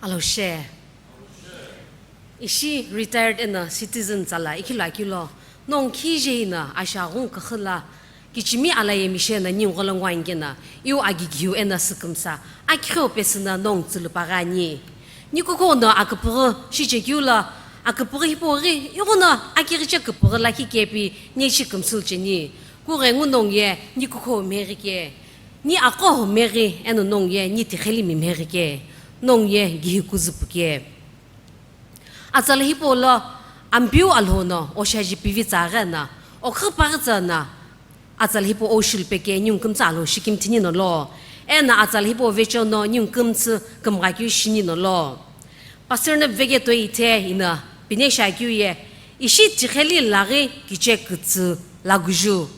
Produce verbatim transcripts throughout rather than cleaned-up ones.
Aloshe. Ishi retired eno citizen tsala ikhilo akilo, nongu khije ino ashaghungu küxü la kichimi alaye mishe no ningu gholo ngwangeno, iu agigiu eno sükümsa, akigheu pesü no nongu tsülupaghi ani. Nikukhou no aküpüghü shichekeu lo, aküpüghü hipau ghi ighono akighiche küpüghü lakhi kepi ni ishi kümsülu cheni. Kughengu nongu ye nikukhou mheghi ke, ni aqo mheghi eno nongu ye ni tiqhelimi mheghi ke, nongu ye gihi kuzüpu ke. Atsala hipau lo Ampeu Alhou no oshaji pivi tsaghi no, okhü paghi tsü no, atsala hipau oshulu peke ningu kümtsü Alhou shikimthini no lo, eno atsala hipau vechewo no ningu kümtsü kümgha keu shini no lo. Pastor no veke toi ithe ino pine shiakeu ye, ishi tiqheli laghi kiche kütsü laguju.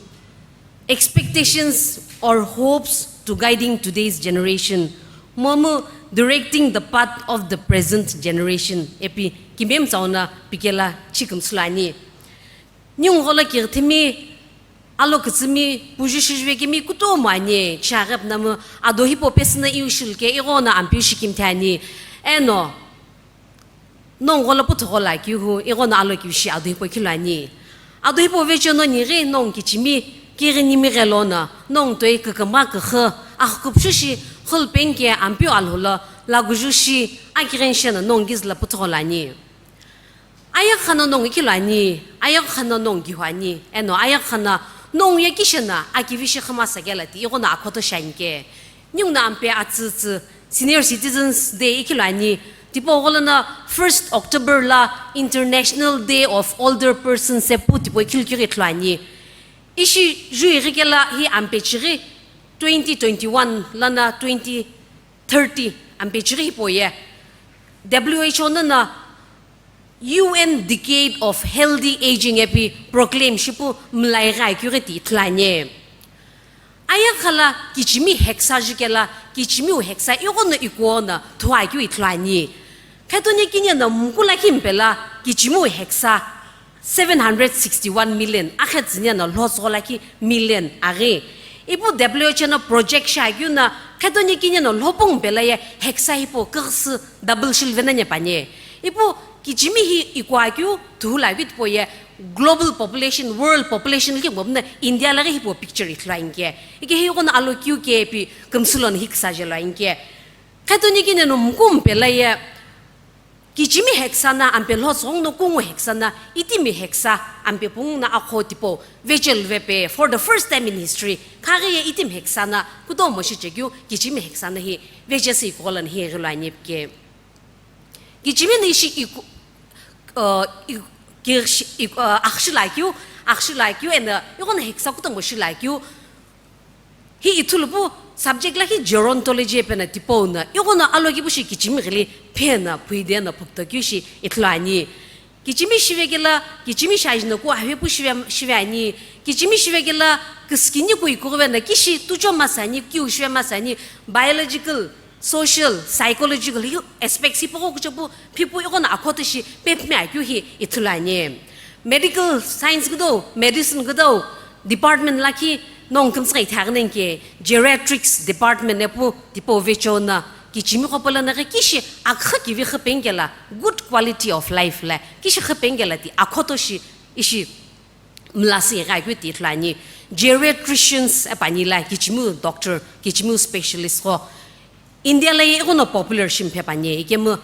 Expectations or hopes to guiding today's generation, momu directing the path of the present generation, ipi kimemtsau no pikela chikümsülu ani. Ningu gholo kighithimi, alo kütsümi, puju shijuve kemi kutomo ani, chaghi punamu, ado hipau pesü no iu shulu ke, ighono Ampeu shikimthi ani, eno nongu gholo puthugho lo akeu hu, ighono alo keu shi ado hipau ikhilo ani. Ado hipau vechewo no nighi nongu kichimi, kighi nimi ghi lono, nongu toi kükümgha küxü, axüküpüshu shi, xulu penike Ampeu Alhou lo, laguju shi, akigheni sheno nongu kizü lo puthugho lo ani. Ayeghi kha no nongu ikhilo ani, ayeghi kha no nongu gihu ani, eno ayeghi kha no nongu ye kishi no akivi shi xü masa kelo ti ighono akhoto shiani ke. Ningu no Ampeu atsütsü Senior Citizens Day ikhilo ani, tipau gholo no first October lo International Day of Older Persons ipu tipau ikhilo keu ghi ithulu ani. Ishi ju ighi kelo hi Ampeu chighi twenty twenty-one lono twenty thirty Ampeu chighi hipau ye W H O no no U N Decade of Healthy Aging ipi proclaim shipu mlai ghi akeu ghi ti ithulu ani. Ayeghi kha lo kichimi hexa jukelo, kichimiu hexa ighono ikuo no thuakeu ithulu ani. Khetoni kini no mku lakhi mpe lo kichimiu hexa seven hundred sixty-one million, akhe tsüni no lhotsügho lakhi million aghi. Ipu W H O no project shiakeu no, khetoni kini no lhopungu mpe lo ye hexa hipau küxü double shiluve nani püani. Ipu kichimi hi ikuo akeu, thuhulu akeu tipau ye global population, world population likhi ngo puno India lo ghi hipau picture ithulu ani ke. Ike hi ighono alo keu ke ipi kümsülo no hi küsa jelo ani ke. Khetoni kini no mku mpe lo ye kichimi hexa no Ampeu lhotsügho no kungu hexa no itimi hexa Ampeu pungu no akho tipau vecheluve pe for the first time in history. Khaghi ye itimi hexa no kutomo shichekeu kichimi hexa no hi vechesü ikuo lono hi ighilo ani ke. Kichimi no ishi iku, uh, i-, kishi-, iku, uh, axüshilo akeu, axüshilo akeu eno ighono hexa kutomo shilo akeu. Hi ithulu pu subject lakhi gerontology ipi no tipau no ighono alokipu shi kichimi ghili pheno phuide no phukto keu shi ithulu ani. Kichimi shive kelo, kichimi shi ajinoku ahepu shive, shive ani. Kichimi shive kelo, küsükiniku ikughuveno kishi tucho masa ani, kiu shive masa ani, biological, social, psychological, hi aspects hipau kuchopu phipu ighono akhoto shi pepmi akeu hi ithulu ani. Medical science kudo, medicine kudo, department lakhi nongu kümtsü ghi ithaghi nani ke, geriatrics department ipu tipau vechewo no kichimi qo polo no ghi kishi aküxü kivi xü peni kelo, good quality of life lo kishi xü peni kelo ti akhoto shi ishi mlasü ighi akeu ti ithulu ani. Geriatricians ipi ani lo kichimiu doctor, kichimiu specialist qo India lo ye ighono popular shi mpe püani. Ikemu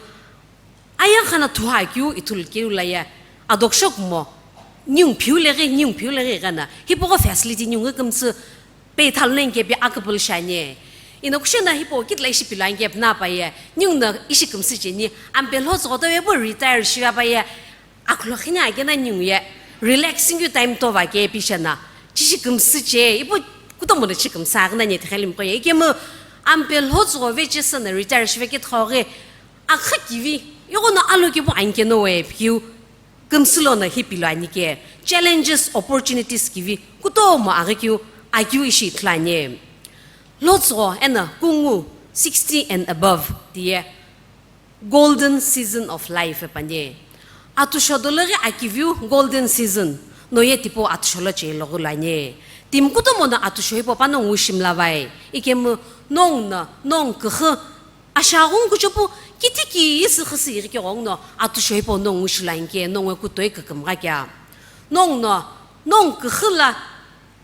ayeghi kha no thuakeu ithulu keu lo ye adoksho kumo ningu phiu lo ghi, ningu phiu lo ghi ighono hipau ghi facility ningu kümtsü pe ithulu nani ke ipi aküpülü shiani. Eno kushou no hipau kitila ishi pilo ani ke ipi no pa ye ningu no ishi kümsü cheni, Ampeu lhotsügho towe pu retire shive pa ye, akhulokhi ni akeno ningu ye relaxing keu time tova ke ipi sheno, chishi kümsü che, ipu kutomo no chi kümsü aghi nani tiqhelimi qo ye. Ikemu Ampeu lhotsügho vechesü no retire shive ke thoghi aküxü kivi ighono alokipu ani keno we pikeu kümsülo no hi pilo ani ke, challenges, opportunities kivi kutomo aghi keu akeu ishi ithulu ani. Lhotsügho eno kungu sixty and above ti ye golden season of life ipi ani. Atuisho dolo ghi akiviu golden season, no ye tipau atuisho lo chelo ghulu ani. Timi kutomo no atuisho hipau pa no ngu shi mla vai. Ikemu nongu no, nongu küxü Ashaghungu kuchopu kitiki isi khisi ighi keghenguno atusho hipau nongu shiluani ke, nongu kutoi kükümgha kea. Nongu no, nongu küxü la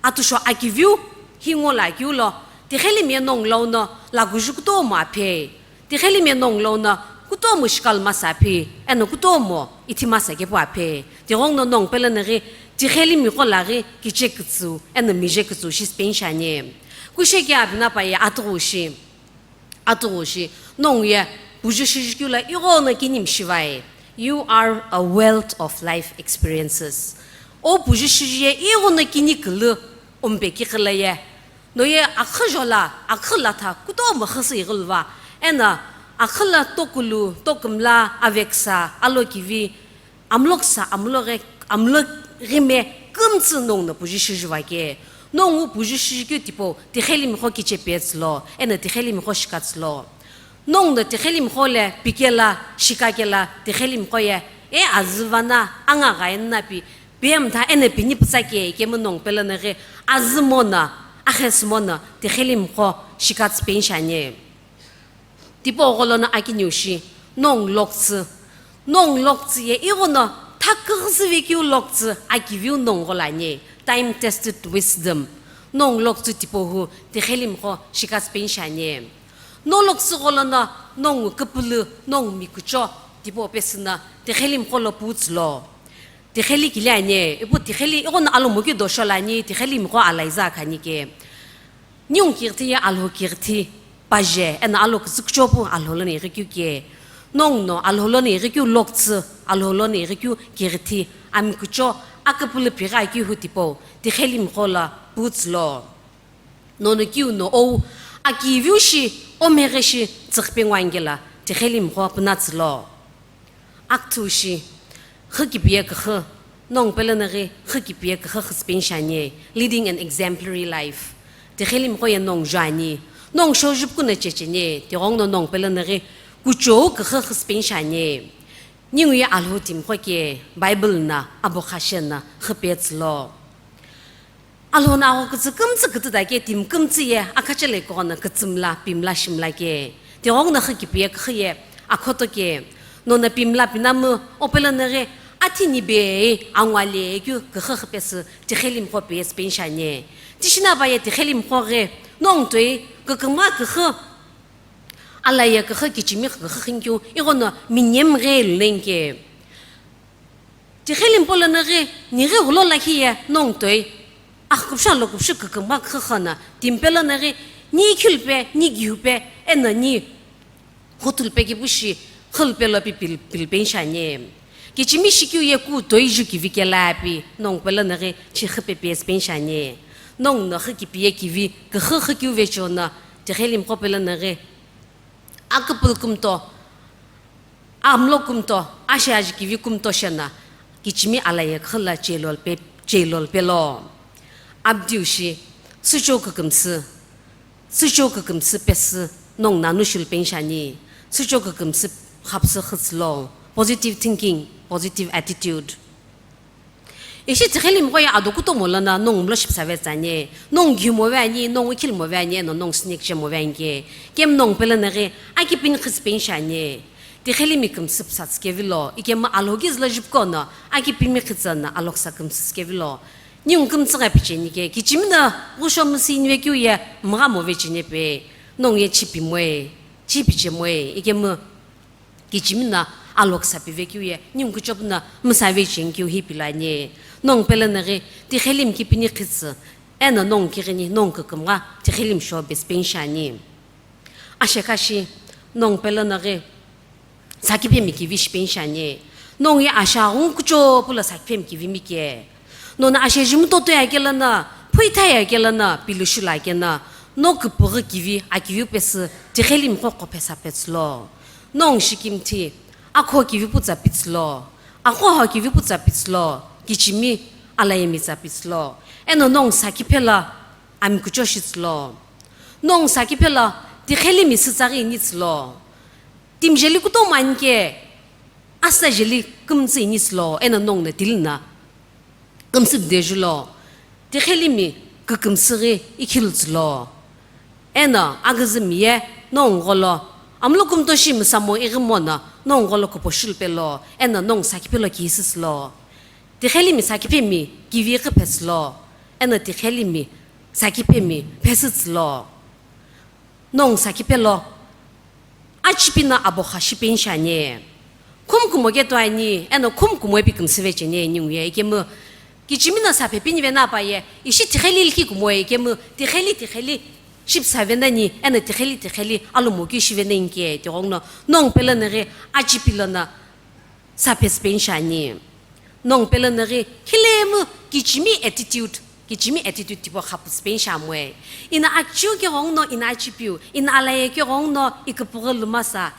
atusho akiviu hi ngo lakeu lo, tighelimi ye nongu lau no laguju kutomo aphe. Tighelimi ye nongu lau no kutomo shikalu masa aphi, eno kutomo ithi masa kepu aphe. Tighenguno nongu pelo no ghi tighelimi qo la ghi kiche kütsüu, eno mije kütsüu shi sipeni shiani. Kushe ke abinapa ye atughu shi. Atughu shi, nongu ye puju shijukeu lo ighono kini mishivai. You are a wealth of life experiences. O puju shiju ye ighono kini külü ompe kikhi la ye. No ye akhü jola, akhü latha kutomo khisi ighiluva. Eno akhü la tokulu, tokümla, aveksa, alokivi, amlo küsa, amlo ghe-, amlo ghime kümtsü nongu no puju shijuva ke. Nongu puju shijukeu tipau tighelimi qo kiche petsü lo, eno tighelimi qo shikatsü lo. Nongu no tighelimi qo le pikela, shikakela, tighelimi qo ye, e azü vana, anga ghaina pi, pemtha eno pini pütsa ke, ikemu nongu pelo no ghi azü mono, aghesü mono, tighelimi qo shikatsü peni shiani. Tipau gholo no akiniu shi, nongu loktsü. Nongu loktsü ye ighono thaküghüsüvekeu loktsü akiviu nongu gholo ani, time tested wisdom. Nongu loktsü tipau hu tighelimi qo shikatsü peni shiani. No loktsü gholo no nongu küpülü, nongu mikucho tipau pesü no tighelimi qo lo putsü lo. Tigheli kile ani, ipu tigheli ighono alomo keu dosho lo ani, tighelimi qo alaiza khani ke. Ningu kighithi ye Alhou kighithi paje, eno alo kütsü kuchopu Alhou lono ighikeu ke. Nongu no Alhou lono ighikeu loktsü, Alhou lono ighikeu kighithi, amikucho aküpülü phighi akeu hu tipau, tighelimi qo lo putsü lo. Nono kiu no ou akiviu shi, omeghe shi, tsüghüpe ngo angela, tighelimi qo pünatsü lo. Aküthü shi, xü kipiye küxü, nongu pelo no ghi xü kipiye küxü xüsü peni shiani, leading an exemplary life. Tighelimi qo ye nongu juani, nongu shou jupuku no checheni, tighenguno nongu pelo no ghi kuchou küxü xüsü peni shiani. Ningu ye Alhou timi qo ke, Bible no, abo khashe no, xü petsü lo. Alhou no agho kütsü kümtsü kütüta ke timi kümtsü ye akhachelo ikono kütsümla, pimla, shimla ke. Tighenguno xü kipiye küxü ye akhoto ke. Nono pimla pinamu, o pelo no ghi athi nibe anguale keu küxü xü pesü tighelimi qo pesü peni shiani. Tishi no pa ye tighelimi qo ghi nongu toi kükümgha küxü, alaye küxü kichimi küxü xinkiu, ighono minyem ghi luleni ke. Tighelimi pelo no ghi, nighi ghulo lakhi ye nongu toi, aküpüsü aloküpüsü kükümgha küxü xü no, timi pelo no ghi, ni khilpe, ni gihupe, eno ni hutulpe kipu shi, xülupe lo pi pil-, pil peni shiani. Kichimi shikeu ye ku toi jukivi kela pi, nongu pelo no ghi, chi xü pe pesü peni shiani. Nongu no xü kipiye kivi, küxü xükeu vecho no, tighelimi qo pelo no ghi, aküpülü kümto, amlo kümto, ashe ajikivi kümto shena, kichimi alaye küxü lo chelolpe, chelolpe lo. Abdiu shi, sücho kükümsü, sücho kükümsü pesü, nongu nanu shilupeni shiani, sücho kükümsü xapsü xütsü lo, positive thinking, positive attitude. Ishi tighelimi qo ye ado kutomo lono nongu mlo shipüsave tsüani, nongu ghi move ani, nongu khili move ani, eno nongu snack je move ani ke, kemu nongu pelo no ghi akipini xüsü peni shiani. Tighelimi kümsü püsatsü kevilo, ikemu Alhou kizu lo jupukono akipimi xütsü no aloksa kümsü kevilo. Ningu kümtsü ghi picheni ke, kichimi no ghusho müsü inivekeu ye mgha move cheni pe, nongu ye chi pimoe, chi pichemoe, ikemu kichimi no aloksa pivekeu ye, ningu kuchopu no müsave cheni keu hi pilo ani. Nongu pelo no ghi, tighelimi kipini xütsü, eno nongu kighini, nongu kükümgha, tighelimi shou pesü peni shiani. Asheka shi, nongu pelo no ghi, sakiphemi kivi shipeni shiani. Nongu ye ashaghungu kuchopu lo sakiphemi kivimi ke. Nono asheji mutoto ya kelo no, phuitha ya kelo no, pilushu lo keno, no küpüghü kivi, akiviu pesü, tighelimi qo qo phesa petsü lo. Nongu shikimthi, akho kivi putsa pitsü lo, akhoho kivi putsa pitsü lo, kichimi alayemi tsa pitsü lo. Eno nongu sakiphe lo, amikucho shitsü lo. Nongu sakiphe lo, tighelimi sütsa ghi initsü lo. Timi jeli kutomo ani ke, asüna jeli kümtsü initsü lo, eno nongu no tili no kümsü deju lo, tighelimi kükümsü ghi ikhilutsü lo. Eno agüzümi ye nongu gholo Amlo kumto shi msamo ighimono nongu gholo kupo shulupelo, eno nongu sakipelo kisisilo. Tighelimi sakipemi kivi ighipesilo, eno tighelimi sakipemi pesitsilo. Nongu sakipelo, achipi no abokha shipeni shiani. Khumkumo ketuani, eno khumkumo epi kümsüve cheni ningu ye ikemu. Kichimi no saphe pini vena pa ye, ishi tigheli likhi kumo ye ikemu, tigheli, tigheli shipsa venani, eno tigheli, tigheli alomo ki shivenani ke, tighenguno, nongu pelo no ghi achipi lono saphe sipeni shiani. Nongu pelo no ghi khilemu kichimi attitude, kichimi attitude tipau xapu sipeni shiamoe. Ino achiu keghenguno ino achipiu, ino alaye keghenguno iküpüghü lumasa.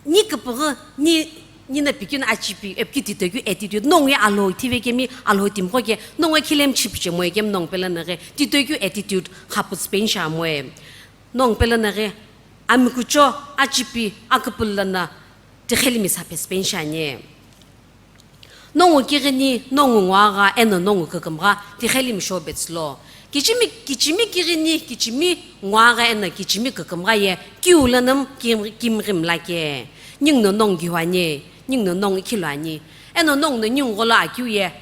Ni küpüghü, ni, nino pikino achipiu, epiki titoi keu attitude, nongu ye Alhou thive kemi, Alhou timiqo ke, nongu ye khilemu chipiche moe kemi nongu pelo no ghi, titoi keu attitude xapu sipeni shiamoe. Nongu pelo no ghi, amikucho achipi aküpülü lono, tighelimi saphe sipeni shiani. Nongu kighini, nongu nguagha, eno nongu kükümgha, tighelimi shobetsülo. Kichimi, kichimi kighini, kichimi nguagha, eno kichimi kükümgha ye, kiu lono kim-, kimghi mlake. Ninguno nongu kiu ani, ninguno nongu ikhilu ani. Eno nonguno ningu gholo akiu ye,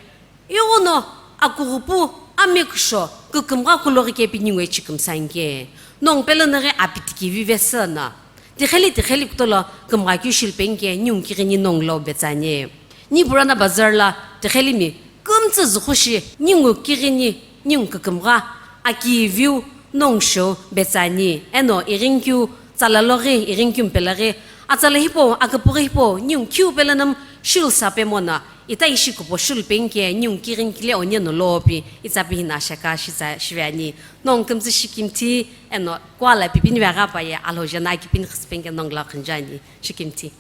ighono akughupu, amiküsho, kükümgha kuloghi kepi ningu ichi kümsani ke. Nongu pelo no ghi apiti kivi vesü no. Tigheli, tigheli kutolo kümgha keu shilupeni ke ningu kighini nongu lo betsüani. Ni Purana Bazar lo tighelimi kümtsü züxu shi ningu kighini, ningu kükümgha akiviu nongu shou betsüani. Eno ighinikeu tsala lo ghi, ighinikeu mpe lo ghi, atsala hipau, aküpüghü hipau, ningu khiu pelo no shulusa pemono, ita ishi kupo shulupeni ke ningu kighini kile oneno lopi, itsa pi hino ashaka shitsa shiveani. Nongu kümtsü shikimthi, eno kuala pipini vegha pa ye Alhou jana akipini xüsüpeni ke nongu lo khunjuani. Shikimthi.